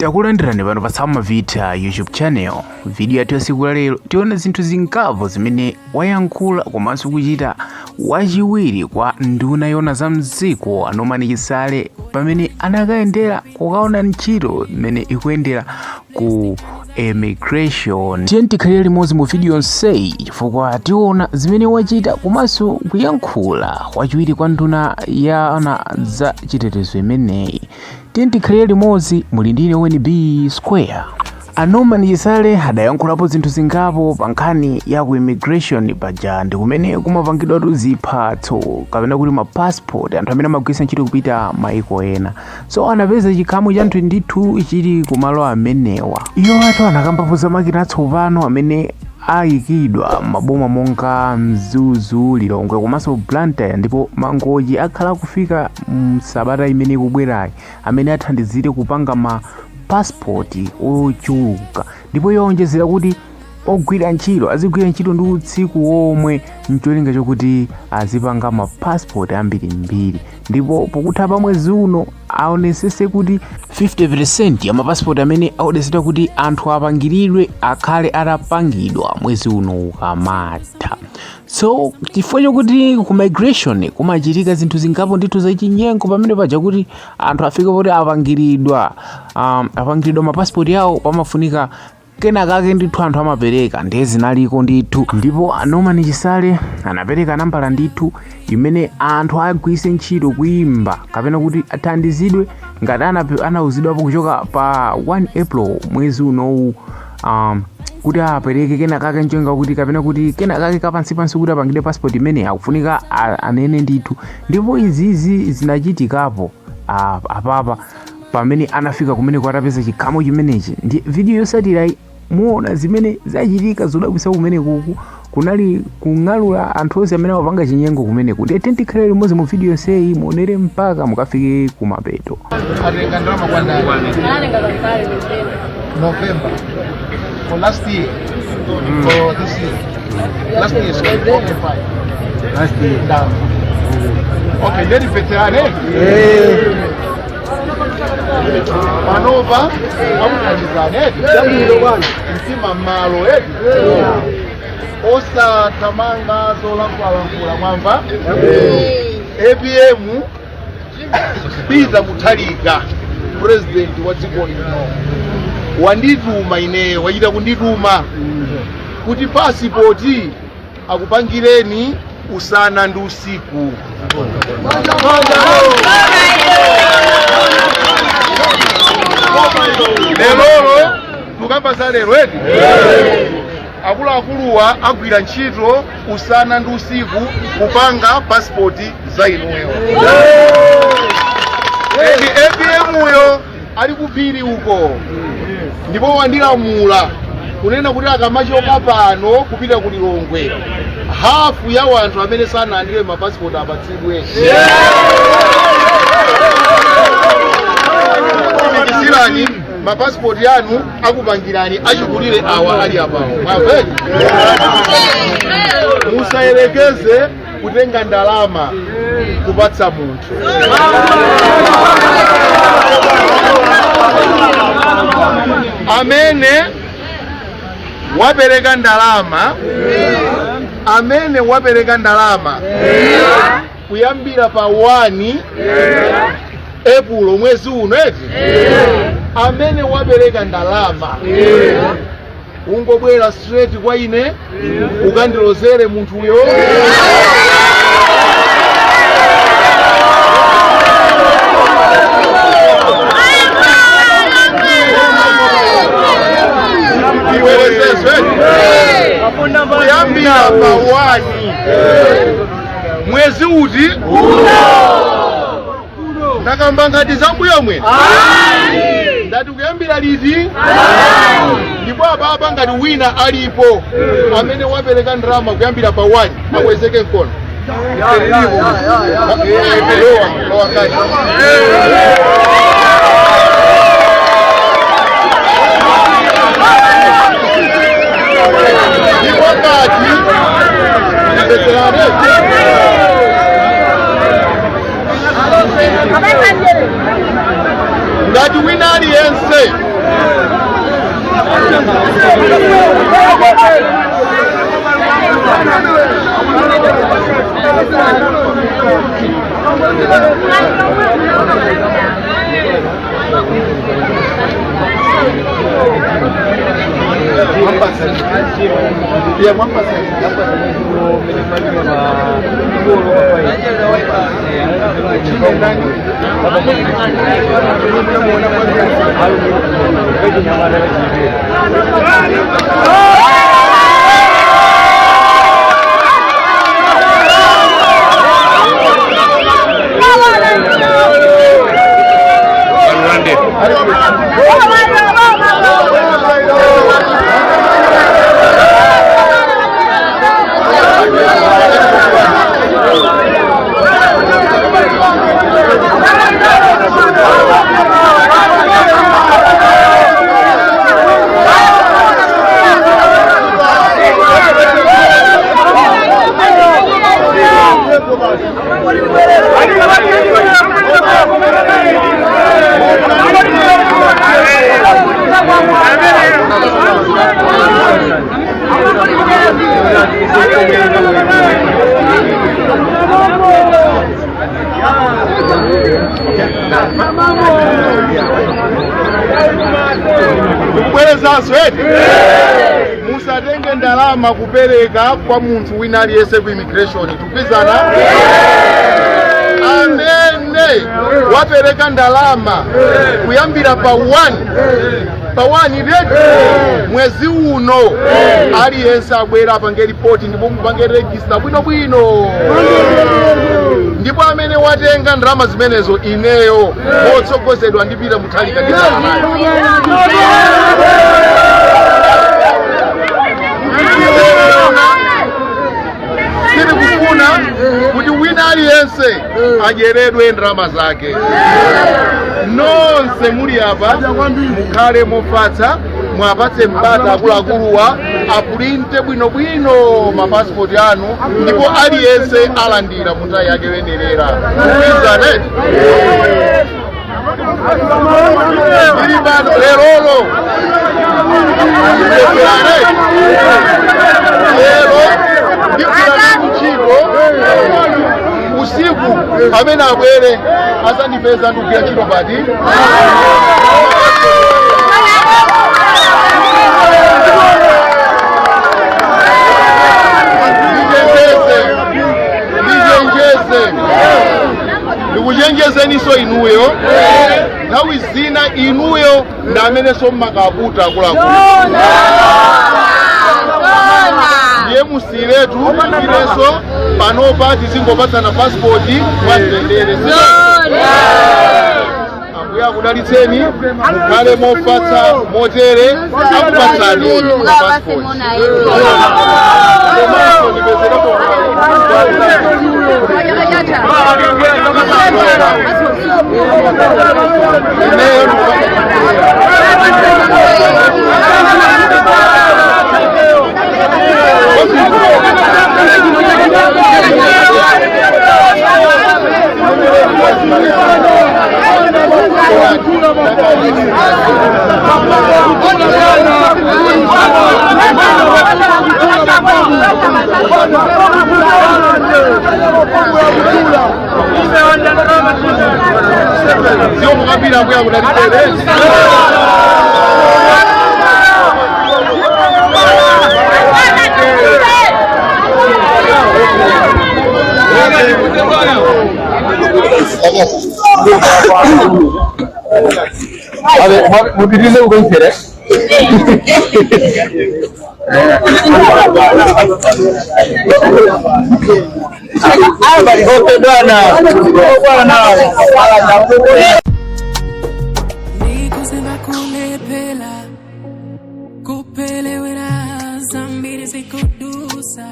Takulandirani pano pa Sam Mavita YouTube channel. Video yathu ya tsiku la lero tiona zinthu zingapo zimene wayankhula komanso kuchita wachiwiri kwa nduna yoona za mdziko a Norman Chisale pamene anakayendera kukaona ntchito imene ikuyendera ku immigration. Tiyeni tikhalire limodzi mu video yonseyi chifukwa tiona zimene wachita komanso kuyankhula wachiwiri kwa nduna yoona za chitetezo imeneyi. Tiyeni tikhalire limodzi, muli ndine Weni B Square. A Norman Chisale adayankhulapo zinthu zingapo pa nkhani ya ku immigration. Paja ndi kumene kumapangidwatu ziphatso kapena kuti ma passport anthu amene amagwiritsa ntchito kupita maiko ena. So anapeza chikhamu cha anthu ndithu chili kumalo amenewa. Iwo atu anakambapo za makina atsopano amene ayikidwa m'maboma monga Mzuzu, Lilongwe komanso Blantyre ndipo Mangochi akhala akufika msabata imene ikubwerayi amene athandizire kupanga ma passport ochuluka. Ndipo iwo aonjezera kuti ogwira ntchito azigwira ntchito ndi usiku womwe mcholinga chokuti azipanga ma passport ambirimbiri, ndipo pokutha pa mwezi uno aonesese kuti 50% ya mapasipoti amene aonesedwa kuti anthu apangiridwe akhale atapangidwa mwezi uno ukamatha. So chifukwa chokuti ku migration kumachitika zinthu zingapo ndithu zachinyengo pamene paja kuti anthu afike poti apangiridwa mapasipoti yawo, pamafunika kenakake ndithu anthu amapereka, ndiye zinaliko ndithu. Ndipo a Norman Chisale anapereka nambala ndithu imene anthu agwiritse ntchito kuimba kapena kuti athandizidwe ngati anauzidwapo kuchoka pa 1 April mwezi unowu, kuti apereke kenakake mchenga kuti kapena kuti kenakake kapansipansi kuti apangidwe passport imene akufunika anene ndithu. Ndipo izizi zinachitikapo apapa pamene anafika kumene atapeza chikhamo chimenechi. Ndi video yotsatira muona zimene zachitika zodabwitsa kumene kuku kunali kung'alula anthu onse amene amapanga chinyengo kumeneku. Ndiye tikhale limodzi mu video yonseyi, muonere mpaka mukafike kumapeto. Atenga ndalama kwa ndani? Anatenga kalekale, November. November for last year? For this year? Last year, sorry. Okay, fine. Last year. Ndalama. Okay, ndeni veterane panopa akuthandizani eti mtima mmalo eti, osathamanga zolankhulalankhula, mwamva? APM Peter Mutharika, president wa dziko lino, wandituma ineyo, wachita kundituma kuti pasipoti akupangireni usana ndi usiku. Lelolo tukamba za lero eti, akuluakuluwa agwira ntchito usana ndi usiku kupanga pasipoti za inuyo. Edi APM uyo ali kuphiri uko, ndipo wandilamula kunena kuti akamachoka pano kupita ku Lilongwe, hafu ya wanthu amene sanalandire mapasipoti apatsidwe. Tsimikizirani mapasipoti anu akupangirani achikulire awa ali apawo, mwamveni? Musayerekeze kutenga ndalama kupatsa munthu. Amene wapereka ndalama, amene wapereka ndalama kuyambira pa 1 Epulo mwezi uno eti, amene wapereka ndalama ungobwera straight kwa ine ukandilozere munthuyo. Iwerezeswe kuyambira pa 1 mwezi uti? Ndakamba ngati zambuyo mwe ndati kuyambira liti? Ndipo apapa ngati wina alipo amene wapereka ndalama kuyambira pa 1, akwezeke mkono. Lowa, lowa kati. Ndipo ngati mvetserane, ngati wina aliyense Ndikubwerezanso eti, musatenge ndalama kupereka kwa munthu wina aliyense ku immigration. Tikupizana? Amene wapereka ndalama kuyambira pa 1, pa 1 redi mwezi uno, aliyense abwera apange ripoti ndipo mupange register bwinobwino. Ndipo amene watenga ndalama zimenezo, ineyo motsogozedwa ndi Peter Mutharika nditsala nayo. Sindikufuna kuti wina aliyense adyeredwe ndalama zake. Nonse muli apa, mukhale mofatsa, mwapatse mpata akuluakuluwa apulinte bwinobwino mapasipoti anu, ndipo aliyense alandira mu nthawi yake yoyenerera. Kupizane ili pano lerolo, lero ndigwira ntchito usiku. Amene abwere azandipeza ndikugwira ntchito pati. Ndichenjeze, ndichenjeze, ndikuchenjezeniso inuyo. Nthawi zina inuyo ndi amenenso mmakaputa akuluakulu. Ndiye musiretu ineso panopa tizingopatsana pasipoti mwamtendere. Ambuye akudalitseni, mukhale mofatsa motere, akupatsani mapasipoti. Komanso ndipezerepo. Ineyo. Sio mukapira, ambuye akudalitseni. Mupitirize kukonzera. Bwana bwana. Ndikuziva kulephera, kupelewera, zambiri zikudusa.